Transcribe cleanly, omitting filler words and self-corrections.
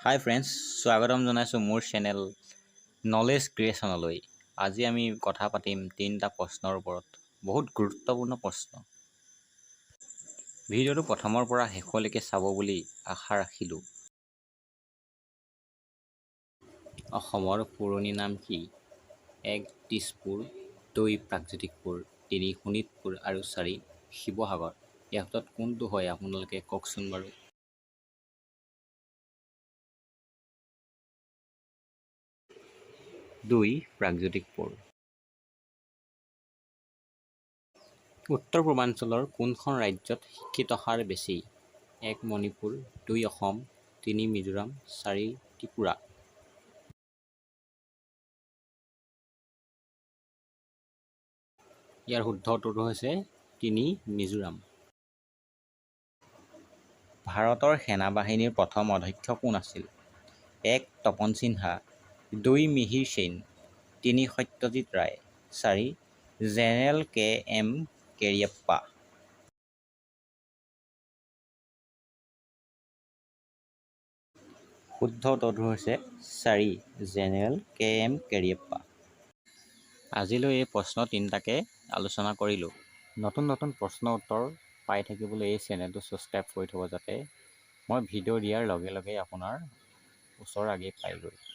হাই friends, স্বাগতম জনাইছোঁ মোৰ চেনেল নলেজ ক্ৰিয়েশ্যনলৈ। আজি আমি কথা পাতিম তিনিটা প্ৰশ্নৰ ওপৰত, বহুত গুৰুত্বপূৰ্ণ প্ৰশ্ন। ভিডিঅ'টো প্ৰথমৰ পৰা শেষলৈকে চাব বুলি আশা ৰাখিলোঁ। অসমৰ পুৰণি নাম কি? 1 দিছপুৰ, 2 প্ৰাগজ্যোতিষপুৰ, 3 শোণিতপুৰ আৰু 4 শিৱসাগৰ। ইয়াৰ ভিতৰত কোনটো হয় আপোনালোকে কওকচোন বাৰু। 2 প্ৰাগজ্যোতিষপুৰ। উত্তৰ পূৰ্বাঞ্চলৰ কোনখন ৰাজ্যত শিক্ষিত হাৰ বেছি? 1 মণিপুৰ, 2 অসম, 3 মিজোৰাম, 4 ত্ৰিপুৰা। ইয়াৰ শুদ্ধ উত্তৰটো হৈছে 3 মিজোৰাম। ভাৰতৰ সেনাবাহিনীৰ প্ৰথম অধ্যক্ষ কোন আছিল? 1 তপন সিনহা, 2 মিহিৰ সেন, 3 সত্যজিৎ ৰায়, 4 জেনেৰেল কে এম কেৰিয়াপ্পা। শুদ্ধ উত্তৰটো হৈছে 4 জেনেৰেল কে এম কেৰিয়াপ্পা। আজিলৈ এই প্ৰশ্ন তিনিটাকে আলোচনা কৰিলোঁ। নতুন নতুন প্ৰশ্ন উত্তৰ পাই থাকিবলৈ এই চেনেলটো ছাবস্ক্ৰাইব কৰি থ'ব, যাতে মই ভিডিঅ' দিয়াৰ লগে লগে আপোনাৰ ওচৰ আগেই পাইগৈ।